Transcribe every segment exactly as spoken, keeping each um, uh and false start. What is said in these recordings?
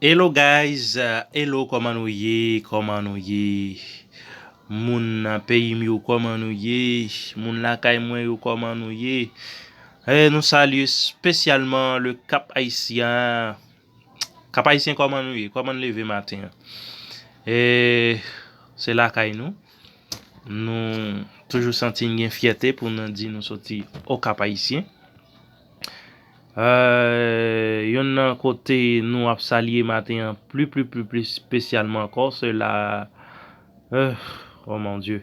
Hello guys, uh, hello, kòman nou ye? Kòman nou ye? Moun nan peyi m yo, kòman nou ye? Moun lakay mwen yo, kòman nou ye? Eh, nou salye espesyalman le Cap Haïtien. Cap Haïtien, kòman nou ye? Kòman n leve maten an? Eh, se lakay nou. Nou toujou santi n gen fyète pou nou di nou soti o Cap Haïtien. Euh, yonn nan kote nou ap salye maten an pli, pli, pli, pli espesyalman ankò, se la, euh, oh mon Dieu.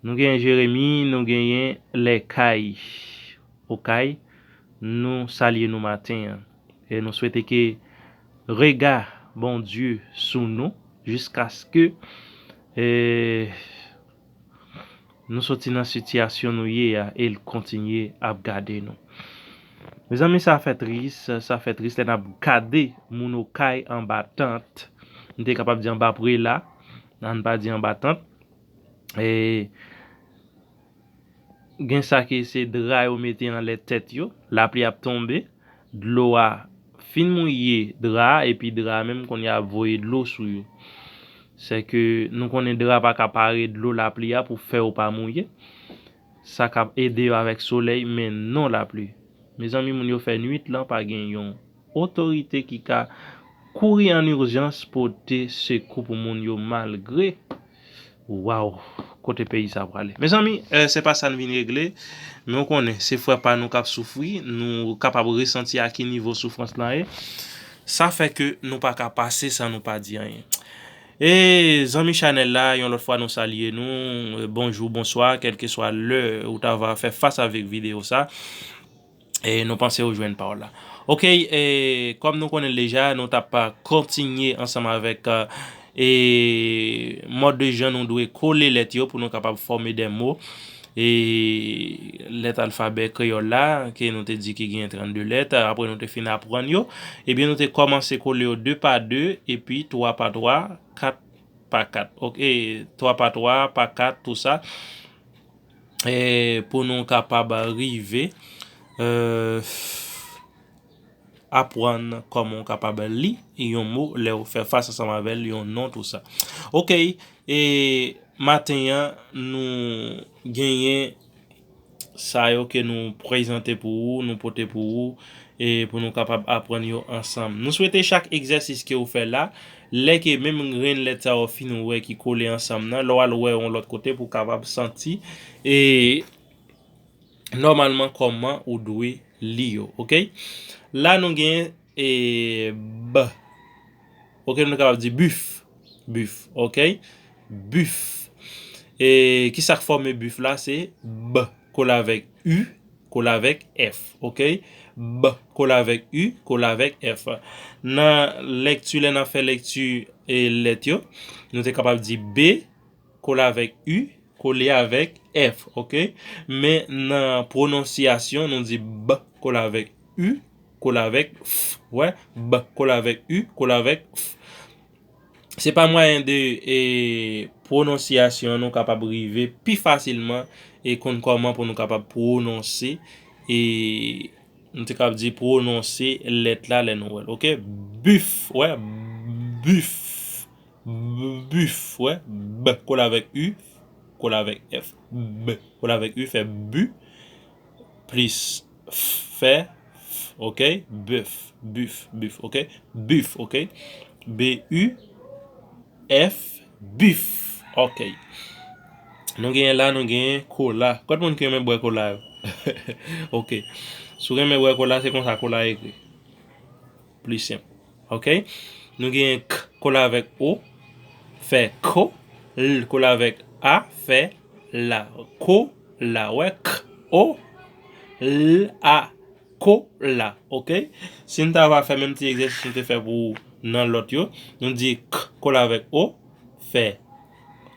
Nou genyen Jeremi, nou genyen Lèkay, Okay. Nou salye nou maten an. E nou swete ke rega Bondye sou nou jiskaske, eh, nou soti nan sitiyasyon nou ye a e l kontinye ap gade nou. Mezanmi, sa fè tris, sa fè tris lè n ap gade moun Okay anba tant. M te kapab di anba prela, ann pa di anba tant. E gen sa ke se dra yo mete anlè tèt yo, lapli ap tonbe, dlo a fin mouye dra a, epi dra a menm kounye a ap voye dlo sou yo. Sèke nou konnen dra pa ka pare dlo lapli a pou fè yo pa mouye. Sa k ap ede yo avèk solèy, men non lapli. Mezanmi, moun yo fè nwit lan, pa gen yon otorite ki ka kouri an irjans pote sekou pou moun yo malgre, waw, kote peyi sa prale. Mezanmi, eh, se pa sa n vin regle, men w konnen, se frè pa nou k ap soufri, nou kapab resanti a ki nivo soufrans lan ye. Sa fè ke nou pa ka pase san nou pa di anyen. E zanmi chanèl la, yon lòt fwa nou salye nou, bonjou, bonswa, kèlkeswa lè ou ta va fè fas avèk videyo sa. E nou panse ou jwenn pawòl la. Ok, e kòm nou konnen l deja, nou t ap kontinye ansanm avèk, e, mòd de jan nou dwe kole lèt yo pou nou kapab fòme de mo. E lèt alfabè kreyòl la, ke nou te di ki gen trannde lèt, apre nou te fin aprann yo, ebyen nou te kòmanse kole yo de pa de, epi twa pa twa, kat pa kat. Ok, twa pa twa, pa kat, tou sa. E pou nou kapab rive, e, aprann kòman w kapab li yon mo lè w fè fas ansanm avè l, yon non, tou sa. Ok, e maten an, nou genyen sa yo ke nou prezante pou ou, nou pote pou ou, e pou nou kapab aprann yo ansanm. Nou swete chak egzèsis ke w fè la, lè ke menm grenn lèt sa yo fin wè ki kole ansanm nan, lè w al wè yon lòt kote pou w kapab santi, e nòmalman kòman ou dwe li yo, ok? La nou gen, e, b. Ok, nou kapab di bif. Bif, ok? Bif. E kisa k fòme bif la? Se b kole avèk u, kole avèk f, ok? B kole avèk u, kole avèk f. Nan lèkti, lè n ap fè lèkti, e, lèt yo, nou te kapab di b kole avèk u, kole avèk f, ok? Men nan pwononsyasyon, nou di b kole avèk u, kole avèk f, wè, b kole avèk u, kole avèk f. Se pa mwayen de, e, pwononsyasyon nou kapab rive pi fasilman e konn kòman pou nou kapab pwononse, e, nou te kapab di pwononse lèt la lè nou wè l, ok? Bif, wè, bif. B, bif, wè. B kole avèk u, kole avèk f. B kole avèk u, fè bu, plis f, fè f, ok? Bif, bif, bif, ok? Bif, ok? B u f, bif, ok. Nou genyen la, nou genyen kola. Kot moun ki renmen bwè kola yo? Ok. Si w renmen bwè kola, se konsa kola ekri. Pli senp. Ok? Nou gen k kole avèk o, fè ko, l kole avèk a, fè la. Ko, la, wè, k, o, l, a, ko, la. Ok? Si n ta va fè menm ti egzèsis nou te fè pou nan lòt yo, nou di k kole avèk o, fè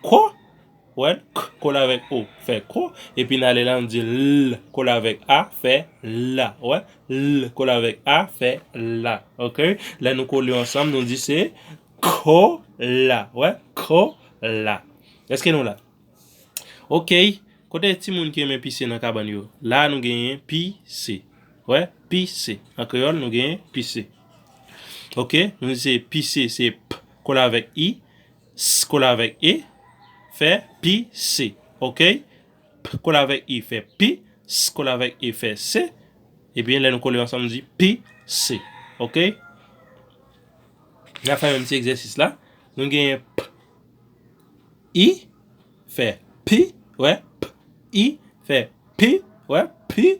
ko, wè, k kole avèk o, fè ko. Epi n ale la, n di l kole avèk a, fè la. Wè, l kole avèk a, fè la. Ok? Lè nou kole yo ansanm, nou di se kola. Wè, kola. Èske nou la? Ok. Kote timoun ki renmen pise nan kabann yo? La, nou genyen pise. Wè, pise. An kreyòl, nou genyen pise. Ok, nou di se pise, se p kole avèk i, s kole avèk e, fè pise. Ok, p kole avèk i fè pi, s kole avèk e fè se. Ebyen, lè nou kole ansanm, nou di pise. Ok, n a fè menm ti egzèsis la. Nou genyen p, i, fè pi, wè, p, i, fè pi, wè, pi,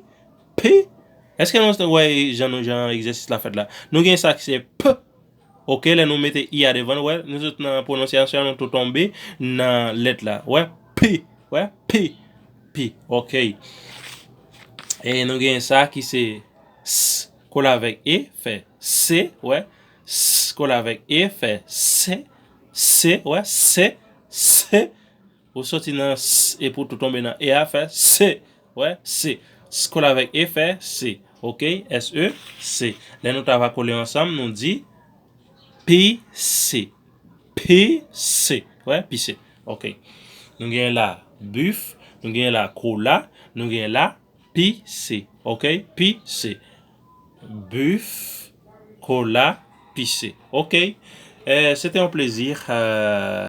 pi. Èske nou wè jan nou, jan egzèsis la fèt la? Nou gen sa ki se p. Ok, lè nou mete i a devan, wè, nou sot nan pwononsyasyon, nou tou tonbe nan lèt la. Wè, pi, wè, pi, pi. Ok. E nou gen sa ki se s kole avèk e, fè se, wè. S kole avèk e, fè se, se, wè, se, se. Ou soti nan s epi w tou tonbe nan e a, fè se, wè, se. S kole avèk e, fè se. Ok, S E, se. Lè nou ta va kole ansanm, nou di pise. Pise. Wè, pise. Ok. Nou gen la bif, nou gen la kola, nou gen la pise. Ok, pise. Bif, kola, pise. Ok. Euh, c'était un plaisir. Euh,